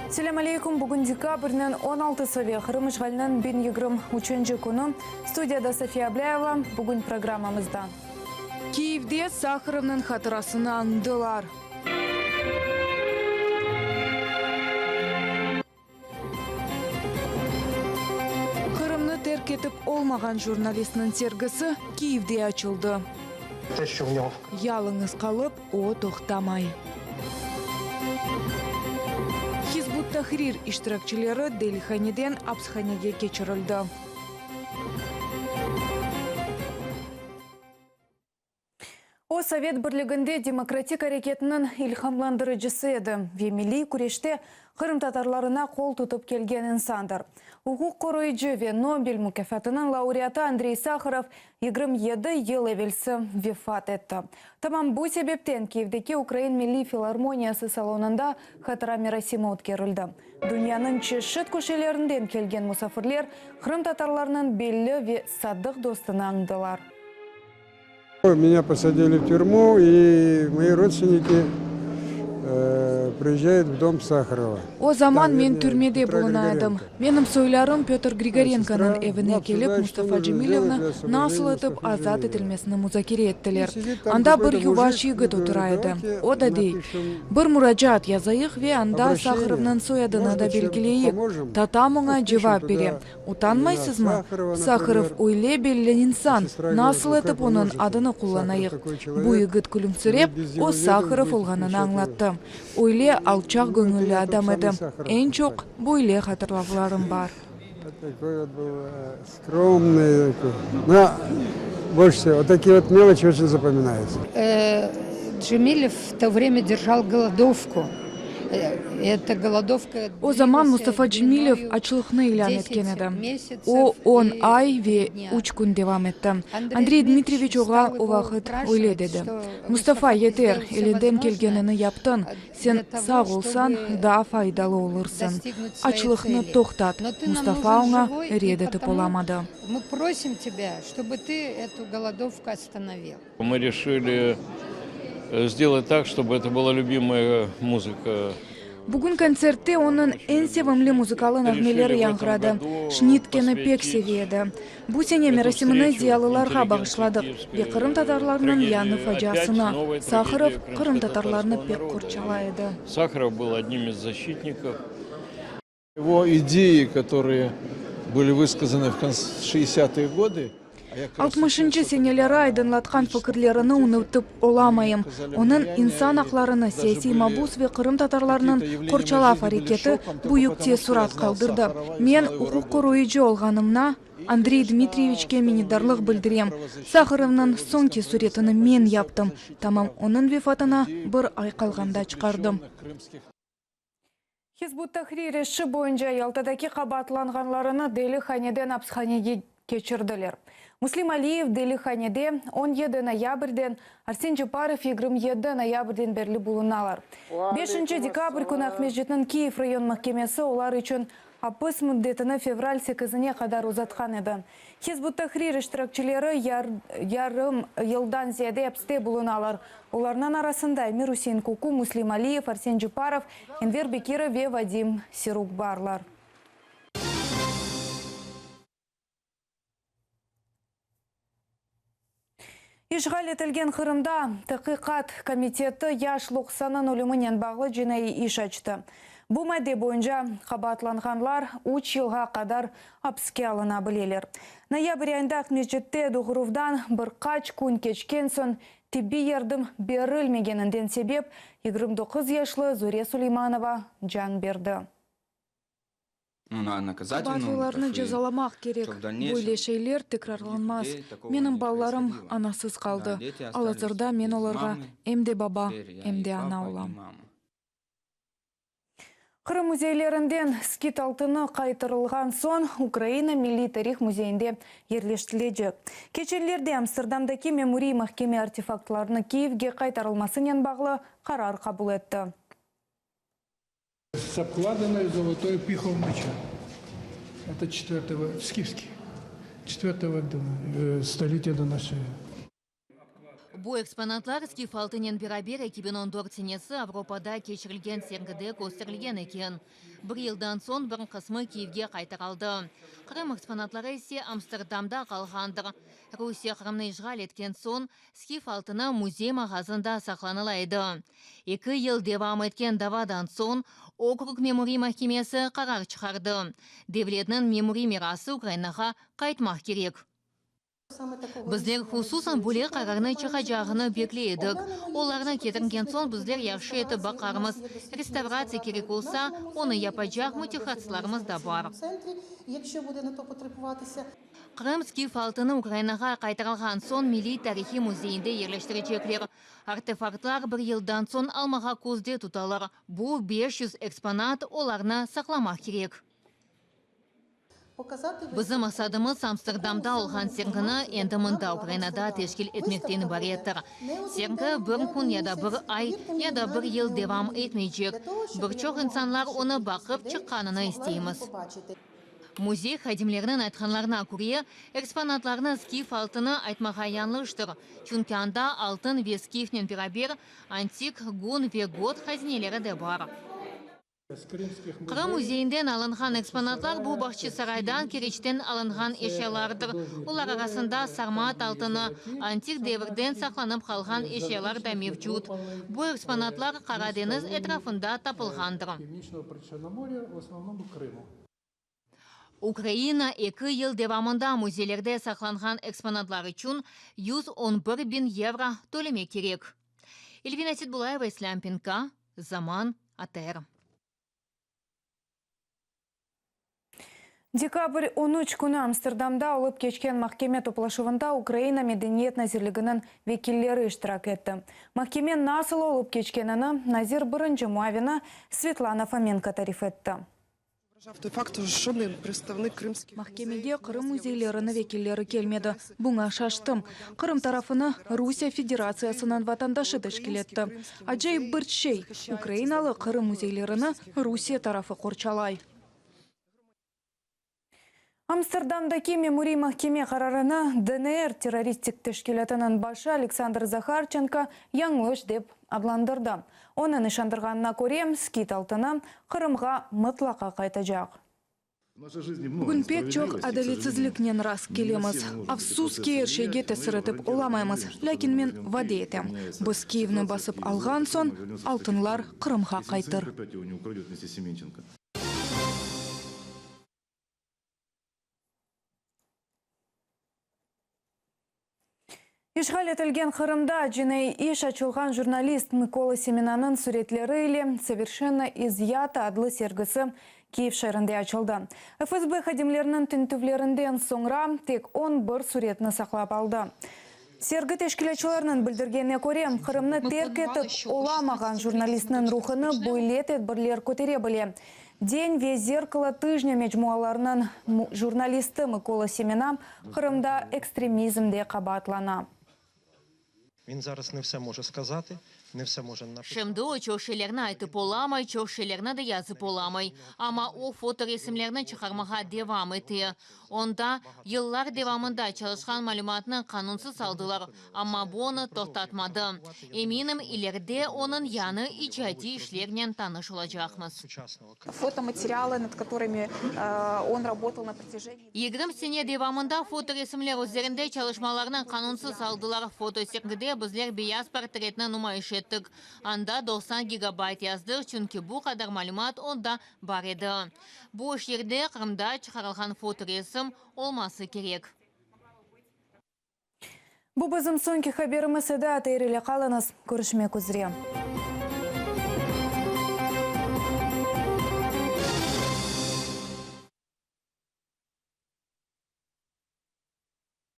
Selâm aleyküm, bugün dekabrniñ on altısı ve Qırım işğaliniñ 1023-nci künü. Studiyada Safiye Ablâyeva, bugün programmamızda. Kyivde Saharovnıñ hatırasını añdılar. Qırımnı terk etip olmağan jurnalistniñ sergisi Kyivde açıldı. Yalıñız qalıp, o toqtamay. Hizb ut-Tahrir iştirakçileri delihaneden apshanege keçirildi. O, Sovet Birliginde demokratik areketiniñ ilhamlandırıcısı edi ve milliy küreşte qırımtatarlarına qol tutıp kelgen insandır. Uquq qoruyıcı ve Nobel mukâfatınıñ laureatı Andrey Saharov 27 yıl evelsi vefat etti. Tamam bu sebepten Kiyevdeki Ukrain milliy filarmoniyası salonında hatıra merasimi ötkerildi. Dünyanıñ çeşit köşelerinden kelgen musafirler qırımtatarlarnıñ belli ve sadıq dostunı añdılar. Меня посадили в тюрьму, и мои родственники приезжают в дом Сахарова. O zaman men türmede buluna edim. Menim soylarım Pötr Grigorenkonıñ evine kelip, Mustafa Cemilevni nasıl etip azat etilmesini muzakere ettiler. Anda bir yuvaş yigit otura edi. O da dey, Bir muracaat yazayıq ve anda Saharovnıñ soyadını da belgileyik. Tatam oña cevap bere, Utanmaysızmı? Saharov öyle belli insan, nasıl etip onıñ adını qullanayıq? Bu yigit külümsirep, o Saharov olğanını añlattı. Öyle alçaqgöñülli adam edi. Eñ çoq böyle hatırlavlarım bar. Cemilev v to vremâ derjal golodovku. O zaman Mustafa Cemilev açlıqnı ilân etken edi. O, on ay ve üç kün devam etti. Andrey Dmitriyeviç oña o vaqıt öyle dedi, Mustafa, yeter, elinden kelgenini yaptıñ, sen sağ olsañ, daa faydalı olursıñ. Açlıqnı toqtat. Mustafa oña red etip olamadı. Мы решили сделать так, чтобы это была любимая музыка. Bugün kontsertte onıñ eñ sevimli muzıkalı nağmeleri yañğıradı. Şnitkeni pek seve edi. Bu sene merasimini ziyalılarğa bağışladıq ve qırımtatarlarnıñ yañı faciasına. Saharov qırımtatarlarnı pek qorçalay edi. Saharov был одним из защитников. Его идеи, которые были высказаны в шестидесятые годы. Altmışıncı seneleri aydınlatqan fikirlerini unutıp olamayım. Onıñ insan aqlarını, siyasiy mabus ve qırımtatarlarnıñ qorçalav areketi büyük teessurat qaldırdı. Men uquqqoruyıcı olğanımna Andrey Dmitriyeviçke minnetdarlıq bildirem. Saharovnıñ soñki süretini men yaptım, tamam onıñ vefatına bir ay qalğanda çıqardım. Hizb ut-Tahrir işi boyunca Yaltadaki qabaatlanğanlarını delihaneden apishanege keçirdiler. Müslim Aliyev delihanede 17 noyabrden, Arsen Ceparov 27 noyabrden berli bulunalar. Beşinci dekabr künü Aqmescitniñ Kiyev rayon mahkemesi olar içün apis müddetini fevral sekizine qadar uzatqan edi. Hizb ut-Tahrir iştirakçileri yarım yıldan ziyade apiste bulunalar. Olarnıñ arasında Emir-Üsein Kuku, Müslim Aliyev, Arsen Ceparov, Enver Bekirov ve Vadim Siruk barlar. İşğal etilgen Qırımda Taqiqat komiteti yaş Loqsanıñ ölüminen bağlı cinaiy iş açtı. Bu madde boyunca qabaatlanğanlar üç yılğa qadar apiske alına bileler. Noyabr ayında Aqmescitte doğuruvdan bir qaç kün keçken soñ tibbiy yardım berilmegeninden sebep 29 yaşlı Zure Suleymanova can berdi. Qabaatlılarnı cezalamaq kerek, böyle şeyler tekrarlanmaz. Menim balalarım anasız qaldı. Al-azırda men olarğa em de baba, em de ana olam. Qırım müzeylerinden skit altını qaytarılğan soñ Ukraina Milliy tarih müzeyinde yerleştirilecek. Keçenlerde Amsterdamdaki memuriy mahkeme artefaktlarnı Kiyevge qaytarılmasınen bağlı qarar qabul etti. С обкладанной золотой пихов меча. Это четвертого, скифский, четвертого столетия до нашей эры. Bu eksponatlar skif altınen beraber 2014 senesi Avropada keçirilgen sergide kösterilgen eken. Bir yıldan soñ bir qısmı Kiyevge qaytarıldı. Qırım eksponatları ise Amsterdamda qalğandır. Rusiye Qırımnı işğal etken soñ, skif altını müzey mağazında saqlanıla edi. Eki yıl devam etken davadan soñ, okrug memuriy mahkemesi qarar çıqardı, devletniñ memuriy mirası Ukrainağa qaytmaq kerek. Bizler hususan böyle qararnı çıqacağını bekley edik. Olarnı ketirgen soñ bizler yahşı etip baqarmız. Restavratsiya kerek olsa, onı yapacaq mütehassıslarımız da bar. Qırım skif altını Ukrainağa qaytarılğan soñ Milliy tarihiy müzeyinde yerleştirecekler. Artefaktlar bir yıldan soñ almağa közde tutalar. Bu 500 eksponat, olarnı saqlamaq kerek. Bizim maqsadımız, Amsterdamda olğan sergini endi mında, Ukrainada teşkil etmekten ibarettir. Sergi bir kün ya da bir ay, ya da bir yıl devam etmeycek. Bir çoq insanlar onı baqıp çıqqanını isteymiz. Müzey hadimleriniñ aytqanlarına köre, eksponatlarnı skif altını aytmağa yañlıştır, çünki anda altın ve skifnen beraber antik gun ve got hazineleri de bar. Qırım müzeyinden alınğan eksponatlar bu Bağçasaraydan, Keriçten alınğan eşyalardır. Olar arasında sarmat altını, antik devirden saqlanıp qalğan eşyalar da mevcut. Bu eksponatlar Qara deñiz etrafında tapılğandır. Ukraina eki yıl devamında müzeylerde saqlanğan eksponatlar içün 111 biñ yevro tölemek kerek. Elvina Setbulayeva, İslâm Pinka, Zaman, ATR. Dekabr on üç künü Amsterdamda olıp keçken mahkeme toplaşuvında Ukraina Medeniyet nazirliginiñ vekilleri iştirak etti. Mahkeme nasıl olıp keçkenini nazir birinci muavini Svetlana Fomenko tarif etti. Mahkemege Qırım müzeyleriniñ vekilleri kelmedi. Buña şaştım. Qırım tarafını Rusiye Federatsiyasınıñ vatandaşı teşkil etti. Acayip bir şey, ukrainalı Qırım müzeylerini Rusiye tarafı qorçalay. Amsterdamdaki memuriy mahkeme qararını DNR terroristik teşkilâtınıñ başı Aleksandr Zaharçenko yañlış dep adlandırdı. Onıñ işandırğanına köre, skit altını Qırımğa mıtlaqa qaytacaq. Bugün pek çoq adaletsizliknen rast kelemiz. Afsus ki, er şeyge tesir etip olamaymız. Lâkin men vade etem, biz Kiyevni basıp alğan soñ, altınlar Qırımğa qaytır. İşğal etilgen Qırımda cinaiy iş açılğan jurnalist Mıkola Semenanıñ süretleri ile Soverşenno izyata adlı sergisi Kiyev şeerinde açıldı. FSB hadimleriniñ tintüvlerinden soñra tek 11 süretni saqlap aldı. Sergi teşkilâtçılarınıñ bildirgenine köre, Qırımnı terk etip olamağan jurnalistniñ ruhunı böyle tedbirler kötere bile. Den ve Zerkalo tıjnâ mecmualarınıñ jurnalisti Mıkola Semena Qırımda ekstremizmde qabaatlana. Şimdi o çoq şeylerni aytıp olamay, çoq şeylerni de yazıp olamay. Amma o fotoresimlerni çıqarmağa devam ete. Onda yıllar devamında çalışqan malümatnı qanunsız aldılar, amma bu onı toqtatmadı. Eminim, ileride onıñ yañı icadiy işlernen tanış olacaqmız. 20 sene devamında fotoresimler üzerinde çalışmalarnı qanunsız aldılar. Fotosergide bizler beyaz portretni numayış ettik. Anda 90 gigabayt yazdıq, çünki bu qadar malümat onda bar edi. Boş yerde Qırımda çıqarılğan fotoresim olması kerek. Bu bizim soñki haberimiz edi. ATR ile qalıñız. Körüşmek üzre.